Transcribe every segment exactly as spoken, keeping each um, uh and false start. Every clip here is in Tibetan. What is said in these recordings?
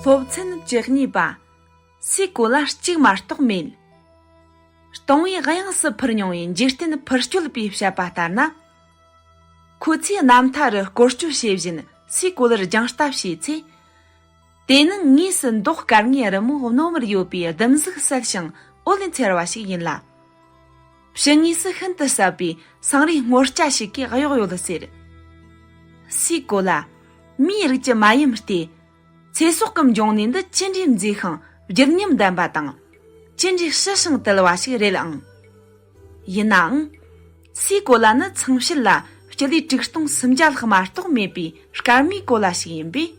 སློབ་ཚན་བཅུ་གཉིས་པ། སའི་གོ་ལ་གཅིག་མ་གཏོགས་མེད། སྟོང་བའི་དབྱངས་སུ་འཕུར་མྱོང་བའི་འཇིག་རྟེན་འཕུར་སྐྱོད་པས་བཤད་པ་ལྟར་ན། ཁོ་ཚོས་གནམ་མཐའ་རུ་སྐོར་སྐྱོད་བྱེད་བཞིན་སའི་གོ་ལར་རྒྱང་ལྟ་བྱས་ཚེ། དེ་ནི་དངོས་སུ་མདོག་དཀར་ངའི་རི་མོ་རྣོ་མར་ཡོད་པའི་ཟླུམ་གཟུགས་གསལ་ཞིང་འོད་འཚེར་བ་ཞིག་ཡིན་ལ། ཕྱི་ངོས་སུ་ཤིན་ཏུ་གསལ་བའི་སང་རའི་སྔོ་སྐྱ་ཞིག་གིས་གཡོགས་ཡོད་ཟེར། སའི་གོ་ལ། མིའི་རིགས་ཀྱི་མ་ཡུམ་སྟེ། ཚེ་སྲོག་གི་འབྱུང་གནས་འདི་ཅི་འདྲའི་མཛེས་ཤིང་བརྗིད་ཉམས་ལྡན་པ་དང་། ཅི་འདྲའི་ཞི་ཞིང་དུལ་བ་ཞིག་རེད་ཨང་། ཡིན་ནའང་། སའི་གོ་ལ་ནི་ཚངས་ཕྱེད་ལ་སྤྱི་ལེ་དྲུག་སྟོང་སུམ་བརྒྱ་ལྷག་མ་གཏོགས་མེད་པའི་སྐར་མའི་གོ་ལ་ཞིག་ཡིན་པས།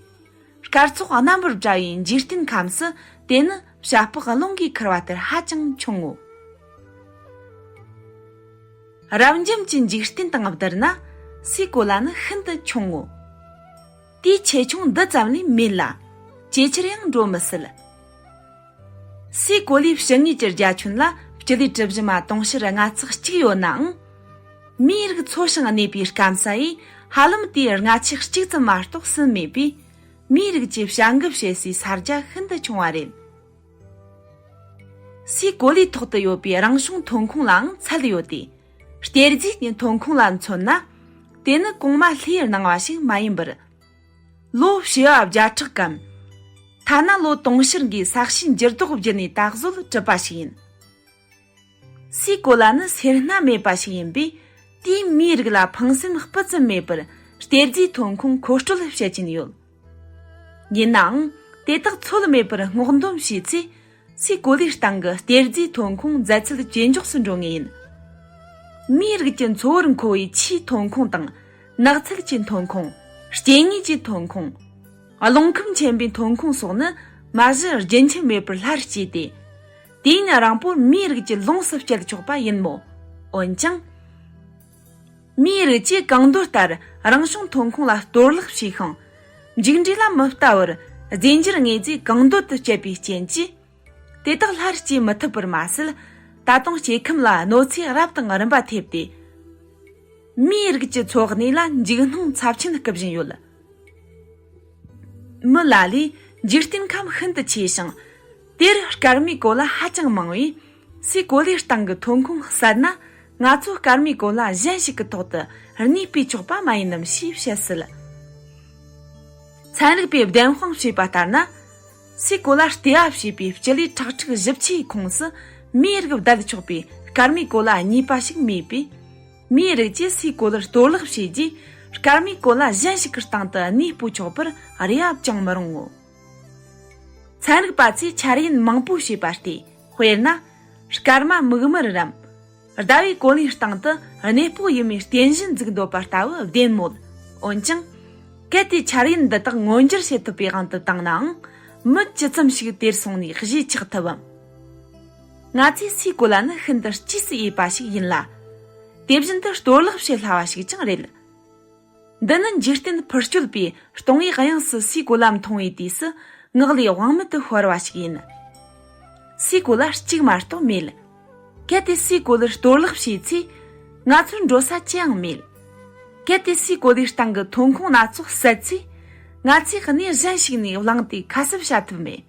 སྐར་ཚོགས་རྣམ་པར་བཀྲ་བའི་འཇིག་རྟེན་ཁམས་སུ་དེ་ནི་བྱ་ཕག་རླུང་གིས་ཁུར་བ་ལྟར་ཧ་ཅང་ཆུང་ངོ་། རབ་འབྱམས་ཀྱི་འཇིག་རྟེན་དང་བསྡུར་ན་སའི་གོ་ལ་ནི་ཤིན་ཏུ་ཆུང་ངོ་། དེའི་ཆེ་ཆུང་འདི་ཙམ་ལས་མེད་ལ། ཇེ་ཆེར་ཡང་འགྲོ་མི་སྲིད། སའི་གོ་ལའི་ཕྱི་ངོས་ཀྱི་རྒྱ་ཁྱོན་ལ་སྤྱི་ལེ་གྲུ་བཞི་མ་དུང་ཕྱུར་ལྔ་ཚེག་གཅིག་ཡོད་ནའང་། མིའི་རིགས་འཚོ་ཞིང་གནས་པའི་སྐམ་ས་ཡིས་ཧ་ལམ་དེའི་ལྔ་ཆ་གཅིག་ཙམ་མ་གཏོགས་ཟིན་མེད་པས། མིའི་རིགས་ཀྱིས་བྱ་འགུལ་བྱེད་སའི་ས་རྒྱ་ཤིན་ཏུ་ཆུང་བ་རེད། སའི་གོ་ལའི་ཐོག་ཏུ་ཡོད་པའི་རང་བྱུང་ཐོན་ཁུངས་ལའང་ཚད་ཡོད་དེ། གཏེར་རྫས་ཀྱི་ཐོན་ཁུངས་ལ་མཚོན་ན། དེ་ནི་གོང་མ་ལྷའི་སྣང་བ་ཞིག་མ་ཡིན་པར། ལོ་བྱེ་བ་བརྒྱ་ཕྲག་གམ། ཐ་ན་ལོ་དུང་ཕྱུར་འགའི་ས་གཤིས་འགྱུར་ལྡོག་བརྒྱུད་ནས་ད་གཟོད་གྲུབ་པ་ཞིག་ཡིན། སའི་གོ་ལ་ནི་སེར་སྣ་མེད་པ་ཞིག་ཡིན་པས། དེས་མིའི་རིགས་ལ་ཕངས་སེམས་སྤུ་ཙམ་མེད་པར་གཏེར་རྫས་ཐོན་ཁུངས་མཁོ་སྤྲོད་བྱེད་ཀྱིན་ཡོད། ཡིན་ནའང་། དེ་དག་ཚོད་མེད་པར་སྔོག་འདོན་བྱས་ཚེ། སའི་གོ་ལའི་སྟེང་གི་གཏེར་རྫས་ཐོན་ཁུངས་མཛད་ཚད་ཇེ་མགྱོགས་སུ་འགྲོ་ངེས་ཡིན། མིའི་རིགས་ཀྱི་འཚོ་བར་མཁོ་བའི་ཆུའི་ཐོན་ཁུངས་དང་། ནགས་ཚལ་གྱི་ཐོན་ཁུངས། སྐྱེ་དངོས་ཀྱི་ཐོན་ཁུངས། རླུང་ཁམས་ཆེན་པོའི་ཐོན་ཁུངས་སོགས་ནི་མ་གཞི་རྒྱུན་ཆད་མེད་པར་སླར་སྐྱེས་ཏེ། དུས་ཡུན་རིང་པོར་མིའི་རིགས་ཀྱི་ལོངས་སུ་སྤྱད་ཆོག་པ་ཡིན་མོད། འོན་ཀྱང་། མིའི་རིགས་ཀྱིས་གང་འདོད་ལྟར་རང་བྱུང་ཐོན་ཁུངས་ལ་གཏོར་བརླག་བྱས་ཤིང་། མཇུག་འབྲས་ལ་མི་ལྟ་བར་རྫས་འགྱུར་དངོས་རྫས་གང་འདོད་དུ་སྤྱད་པའི་རྐྱེན་གྱིས། དེ་དག་སླར་སྐྱེ་མི་ཐུབ་པར་མ་ཟད། ད་དུང་སྐྱེ་ཁམས་ལ་གནོད་འཚེ་རབ་དང་རིམ་པ་ཐེབས་ཏེ། མིའི་རིགས་ཀྱི་འཚོ་གནས་ལ་འཇིགས་སྣང་ཚབས་ཆེན་སྐུལ་བཞིན་ཡོད། མི་ལ་ལས་འཇིག་རྟེན་ཁམས་ཤིན་ཏུ་ཆེ་ཞིང་། དེར་སྐར་མའི་གོ་ལ་ཧ་ཅང་མང་བས། སའི་གོ་ལའི་སྟེང་གི་ཐོན་ཁུངས་ཟད་ན། ང་ཚོ་སྐར་མའི་གོ་ལ་གཞན་ཞིག་གི་ཐོག་ཏུ་གནས་སྤོས་ཆོག་པ་མ་ཡིན་ནམ་ཞེས་བཤད་སྲིད། ཚན་རིག་པས་བདེན་དཔང་བྱས་པ་ལྟར་ན། སའི་གོ་ལ་ལྟེ་བ་བྱས་པའི་སྤྱི་ལེ་ཁྲག་ཁྲིག་བཞི་བཅུའི་ཁོངས་སུ་མིའི་རིགས་བསྡད་ཆོག་པའི་སྐར་མའི་གོ་ལ་གཉིས་པ་ཞིག་མེད་པས། མིའི་རིགས་ཀྱིས་སའི་གོ་ལར་གཏོར་བརླག་བྱས་རྗེས། སྐར་མའི་གོ་ལ་གཞན་ཞིག་གི་སྟེང་དུ་གནས་སྤོ་ཆོག་པར་རེ་བ་བཅངས་མི་རུང་ངོ་། ཚན་རིག་པ་ཚོས་འཆར་ཡན་མང་པོ་བྱས་པ་སྟེ། དཔེར་ན། སྐར་མ་མིག་དམར་རམ། ཟླ་བའི་གོ་ལའི་སྟེང་དུ་གནས་སྤོ་ཡུལ་མའི་རྟེན་གཞི་འཛུགས་འདོད་པ་ལྟ་བུ་བདེན་མོད། འོན་ཀྱང་། གལ་ཏེ་འཆར་ཡན་འདི་དག་མངོན་འགྱུར་བྱེད་ཐུབ་པའི་དབང་དུ་བཏང་ནའང་། མི་ཇི་ཙམ་ཞིག་དེར་སོང་ནས་གཞིས་ཆགས་ཐུབ་བམ། ང་ཚོས་སའི་གོ་ལ་ནི་ཤིན་ཏུ་གཅེས་སུ་འོས་པ་ཞིག་ཡིན་ལ། དེ་བཞིན་དུ་གཏོར་བརླག་བྱེད་སླ་བ་ཞིག་ཀྱང་རེད། འདི་ནི་འཇིག་རྟེན་འཕུར་སྐྱོད་པས་སྟོང་བའི་དབྱངས་སུ་སའི་གོ་ལ་མཐོང་བའི་དུས་སུ་ངག་ལས་དབང་མེད་དུ་ཤོར་བ་ཞིག་ཡིན། སའི་གོ་ལ་གཅིག་མ་གཏོགས་མེད། གལ་ཏེ་སའི་གོ་ལར་གཏོར་བརླག་བྱས་ཚེ། ང་ཚོར་འགྲོ་ས་ཅི་ཡང་མེད། གལ་ཏེ་སའི་གོ་ལའི་སྟེང་གི་ཐོན་ཁུངས་སྣ་ཚོགས་ཟད་ཚེ། ང་ཚོས་གནས་གཞན་ཞིག་ནས་བླངས་ཏེ་ཁ་གསབ་བྱ་ཐུབ་མེད།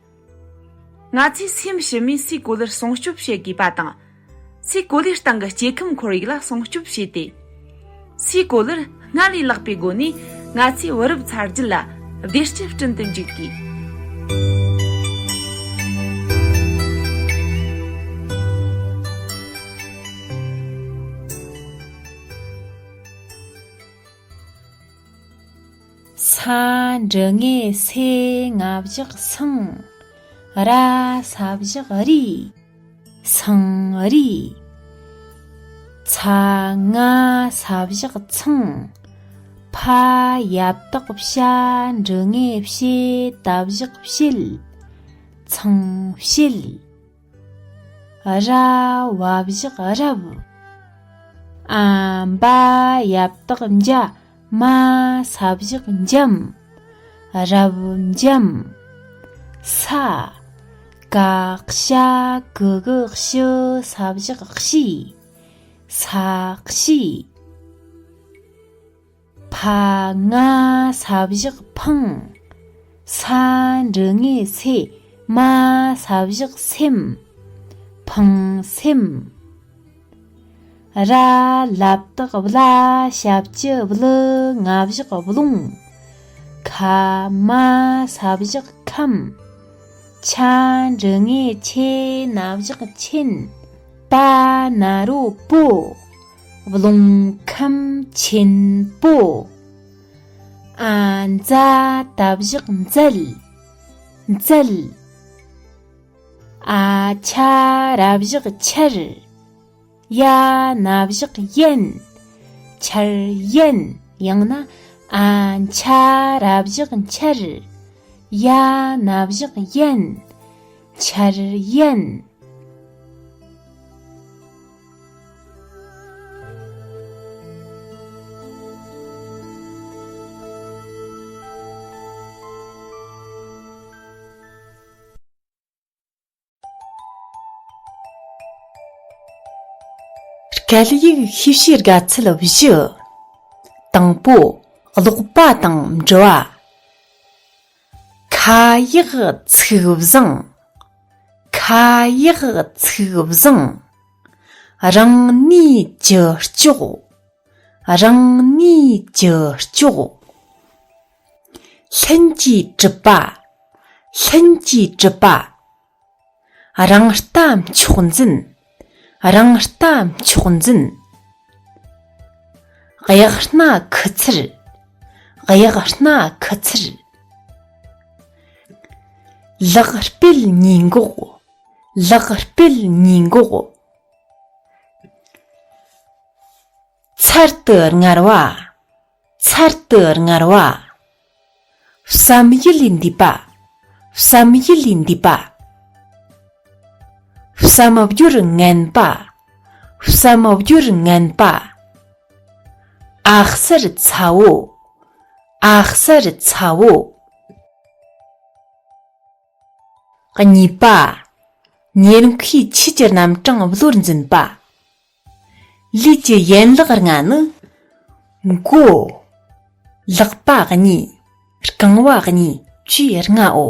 ང་ཚོས་སེམས་ཕྱི་མའི་སའི་གོ་ལར་སྲུང་སྐྱོབ་བྱེད་དགོས་པ་དང་། སའི་གོ་ལའི་སྟེང་གི་སྐྱེ་ཁམས་ཁོར་ཡུག་ལ་སྲུང་སྐྱོབ་བྱས་ཏེ། སའི་གོ་ལར་སྔར་ལས་ལྷག་པའི་སྒོ་ནས་ང་ཚོས་བུ་རབས་ཚ་རྒྱུད་ལ་བདེ་སྐྱིད་བསྐྲུན་དུ་འཇུག་དགོས། ས་འབྲུ་ལྔའི་སེ་ང་བཞག་སང་། ར་ས་བཞག་རི། སང་རི། ཚ་ང་ས་བཞག་ཚང་། ཕ་ཡ་བཏགས་ཕྱ་འབྲུ་ལྔའི་བྱེ་ད་བཞག་བྱེད། ཚང་བྱེད། ར་བ་བཞག་རབ། འ་བ་ཡ་བཏགས་འཇ་མ་ས་བཞག་འཇམ། རབ་འཇམ། ས། ཀ་ཤ་གི་གུ་ཤི་ས་བཞག་ཤི། ས་ཤི། ཕ་ང་ས་བཞག་ཕང་། ས་འགྲེང་བུ་སེ། མ་ས་བཞག་སེམས། ཕངས་སེམས། ར་ལ་བཏགས་རླ་ཞབས་ཀྱུ་རླུ་ང་བཞག་རླུང་། ཁ་མ་ས་བཞག་ཁམས། ཆ་འགྲེང་བུ་ཆེ་ན་བཞག་ཆེན། པ་ན་རོ་པོ། རླུང་ཁམས་ཆེན་པོ། ཨ་ཛ་ད་བཞག་མཛད། མཛད། ཨ་ཆ་ར་བཞག་ཆར། ཡ་ན་བཞག་ཡན། ཆར་ཡན། ཡང་ན་ཨ་ཆ་ར་བཞག་འཆར། ཡ་ན་བཞག་ཡན། ཆར་ཡན། སྐད་ཡིག་ཤེས་བྱའི་དགའ་ཚལ་བཞི། དང་པོ། ཀློག་པ་དང་འབྲི་བ། ཁ་ཡག་ཚིག་བཟང་། ཁ་ཡག་ཚིག་བཟང་། རང་ནུས་ཀྱི་ལྕོགས། རང་ནུས་ཀྱི་ལྕོགས། ལྷུན་གྱིས་གྲུབ་པ། ལྷུན་གྱིས་གྲུབ་པ། རང་ལྟ་མཆོག་འཛིན། རང་ལྟ་མཆོག་འཛིན། གཡག་སྣ་ཁུ་ཚུར། གཡག་སྣ་ཁུ་ཚུར། ལག་སྤེལ་ནུས་འགོག། ལག་སྤེལ་ནུས་འགོག། ཚར་དུ་དངར་བ། ཚར་དུ་དངར་བ། བསམ་ཡུལ་ལས་འདས་པ། བསམ་ཡུལ་ལས་འདས་པ། བསམ་སྦྱོར་ངན་པ། བསམ་སྦྱོར་ངན་པ། ཨ་གསར་ཚ་བོ། ཨ་གསར་ཚ་བོ། གཉིས་པ། ཉེར་མཁོའི་ཆོས་ཀྱི་རྣམ་གྲངས་བློར་འཛིན་པ། ལུས་ཀྱི་ཡན་ལག་ལྔ་ནི། མགོ། ལག་པ་གཉིས། རྐང་བ་གཉིས་བཅས་ལྔའོ།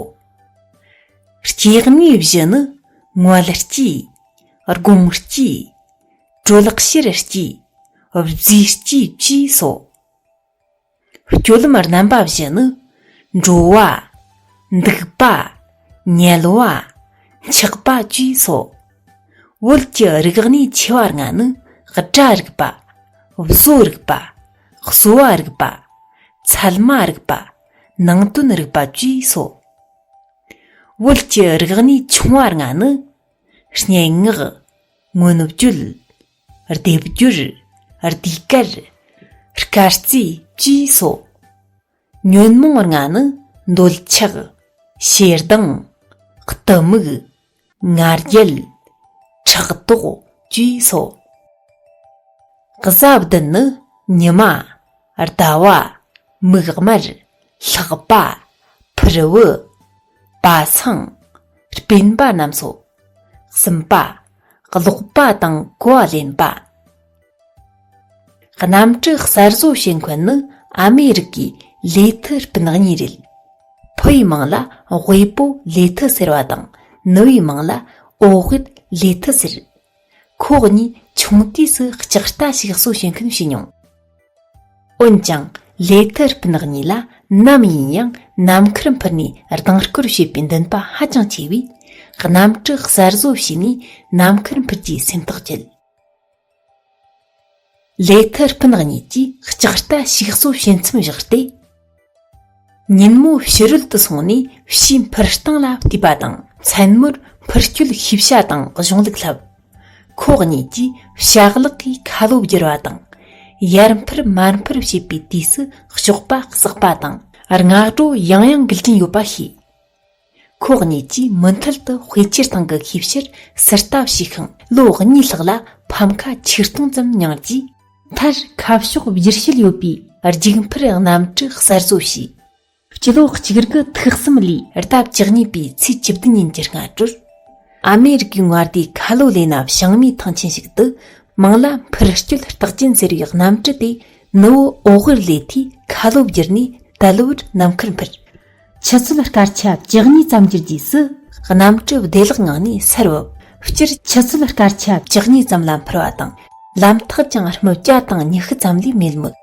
སྐྱེ་གནས་བཞི་ནི། མངལ་སྐྱེས། སྒོང་སྐྱེས། གྲོལ་ཕྱིར་སྐྱེས། བརྫུས་སྐྱེས་བཅས་སོ། སྤྱོད་ལམ་རྣམ་པ་བཞི་ནི། འགྲོ་བ། འདུག་པ། ཉལ་བ། འཆག་པ་བཅས་སོ། བོད་ཀྱི་རིག་གནས་ཆེ་བ་ལྔ་ནི། སྒྲ་རིག་པ། བཟོ་རིག་པ། གསོ་བ་རིག་པ། ཚད་མ་རིག་པ། ནང་དོན་རིག་པ་བཅས་སོ། བོད་ཀྱི་རིག་གནས་ཆུང་བ་ལྔ་ནི། སྙན་ངག། མངོན་བརྗོད། སྡེབ་སྦྱོར། ཟློས་གར། སྐར་རྩིས་བཅས་སོ། ཉོན་མོངས་ལྔ་ནི། འདོད་ཆགས། ཞེ་སྡང་། གཏི་མུག། ང་རྒྱལ། ཕྲག་དོག་བཅས་སོ། གཟའ་བདུན་ནི། ཉི་མ། ཟླ་བ། མིག་དམར། ལྷགས་པ། ཕུར་བུ། པ་སངས། སྤེན་པ་རྣམས་སོ། གསུམ་པ། ཀློག་པ་དང་གོ་བ་ལེན་པ། གནམ་གྲུ་གསར་བཟོ་བྱེད་མཁན་ནི་ཨ་མེ་རི་ཀའི་ལེ་ཐི་སྤུན་གཉིས་རེད། ཕོ་ཡི་མིང་ལ་དབུལ་པོ་ལེ་ཐི་ཟེར་བ་དང་ནུ་བའི་མིང་ལ་ཨོ་དབུལ་ལེ་ཐི་ཟེར། ཁོ་གཉིས་ཆུང་དུས་སུ་ལྕགས་རྟ་ཞིག་གསོ་བྱེད་མཁན་བྱས་མྱོང་། འོན་ཀྱང་ལེ་ཐི་སྤུན་གཉིས་ལ་ནམ་ཡིན་ཡང་ནམ་མཁར་འཕུར་ནས་རྡུང་སྐོར་བྱེད་པའི་འདུན་པ་ཧ་ཅང་ཆེ་བས། གནམ་གྲུ་གསར་བཟོ་བྱས་ནས་ནམ་མཁར་འཕུར་རྒྱུའི་སེམས་ཐག་བཅད། ལེ་ཐི་སྤུན་གཉིས་ཀྱིས་ལྕགས་རྟ་ཞིག་གསོ་བྱེད་མཚམས་བཞག་སྟེ། ཉིན་མོ་ཕྱི་རོལ་དུ་སོང་ནས་ཕྱིའི་འཕུར་སྟངས་ལ་བལྟས་པ་དང་། མཚན་མོར་འཕུར་སྐྱོད་ཤེས་བྱ་དང་གཞུང་ལུགས་བསླབ། ཁོ་གཉིས་ཀྱིས་བྱ་གླག་གི་ཁ་ལོ་བསྒྱུར་བ་དང་། ཡར་འཕུར་མར་འཕུར་བྱེད་པའི་དུས་སུ་གཤོག་པ་བསགས་པ་དང་། སྔ་དྲོ་ཡང་ཡང་འགུལ་གྱིན་ཡོད་པ་ཤེས། ཁོ་གཉིས་ཀྱིས་མུ་མཐུད་དུ་དཔེ་ཆའི་སྟེང་གི་ཤེས་བྱར་ཟུར་ལྟ་བྱས་ཤིང་། ལོ་གཉིས་ལྷག་ལ་ཕམ་ཁ་ཆིག་སྟོང་ཙམ་མྱངས་རྗེས། མཐར་ཁ་ཕྱོགས་བསྒྱུར་བྱེད་ཡོད་པའི་རྒྱུག་འཕུར་གནམ་གྲུ་གསར་བཟོ་བྱས། སྤྱི་ལོ་གཅིག་དགུ་ཐིག་གསུམ་ལོའི་ཟླ་བཅུ་གཉིས་པའི་ཚེས་བཅུ་བདུན་ཉིན་གྱི་སྔ་དྲོར། ཨ་མེ་རི་ཀའི་མངའ་སྡེའི་ཁ་ལོ་ལེ་ན་བྱང་མའི་ཐང་ཆེན་ཞིག་ཏུ། མིང་ལ་འཕུར་སྐྱོད་རྟགས་ཅན་ཟེར་བའི་གནམ་གྲུ་དེ་ནུ་བོ་ཨོ་དབུལ་ལེ་ཐིས་ཁ་ལོ་བསྒྱུར་ནས་དལ་བུར་ནམ་མཁར་འཕུར། ཆུ་ཚོད་སྐར་ཆ་བཅུ་གཉིས་ཙམ་གྱི་རྗེས་སུ། གནམ་གྲུ་བདེ་བླག་ངང་ནས་སར་བབས། སྤྱིར་ཆུ་ཚོད་སྐར་ཆ་བཅུ་གཉིས་ཙམ་ལ་འཕུར་བ་དང་། ལམ་ཐག་ཀྱང་སྨི་བརྒྱ་དང་ཉི་ཤུ་ཙམ་ལས་མེད་མོད།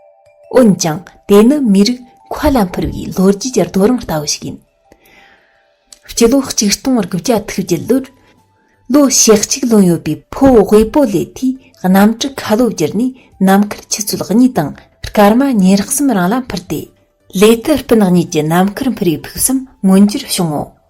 འོན་ཀྱང་དེ་ནི་མིའི་རིགས་མཁའ་ལ་འཕུར་བའི་ལོ་རྒྱུས་ཀྱི་རྡོ་རིང་ལྟ་བུ་ཞིག་ཡིན། སྤྱི་ལོ་གཅིག་སྟོང་དགུ་བརྒྱ་དྲུག་ཅུ་ལོར། ལོ་ཞེ་གཅིག་ལོན་ཡོད་པའི་ཕོ་ཝེ་པོ་ལེ་ཐིས་གནམ་གྲུ་ཁ་ལོ་བསྒྱུར་ནས་ནམ་མཁར་ཆུ་ཚོད་གཉིས་དང་སྐར་མ་ཉེར་གསུམ་རིང་ལ་འཕུར་ཏེ། ལེ་ཏི་སྤུན་གཉིས་ཀྱི་ནམ་མཁར་འཕུར་བའི་ཕུགས་བསམ་མངོན་འགྱུར་བྱུང་ངོ་།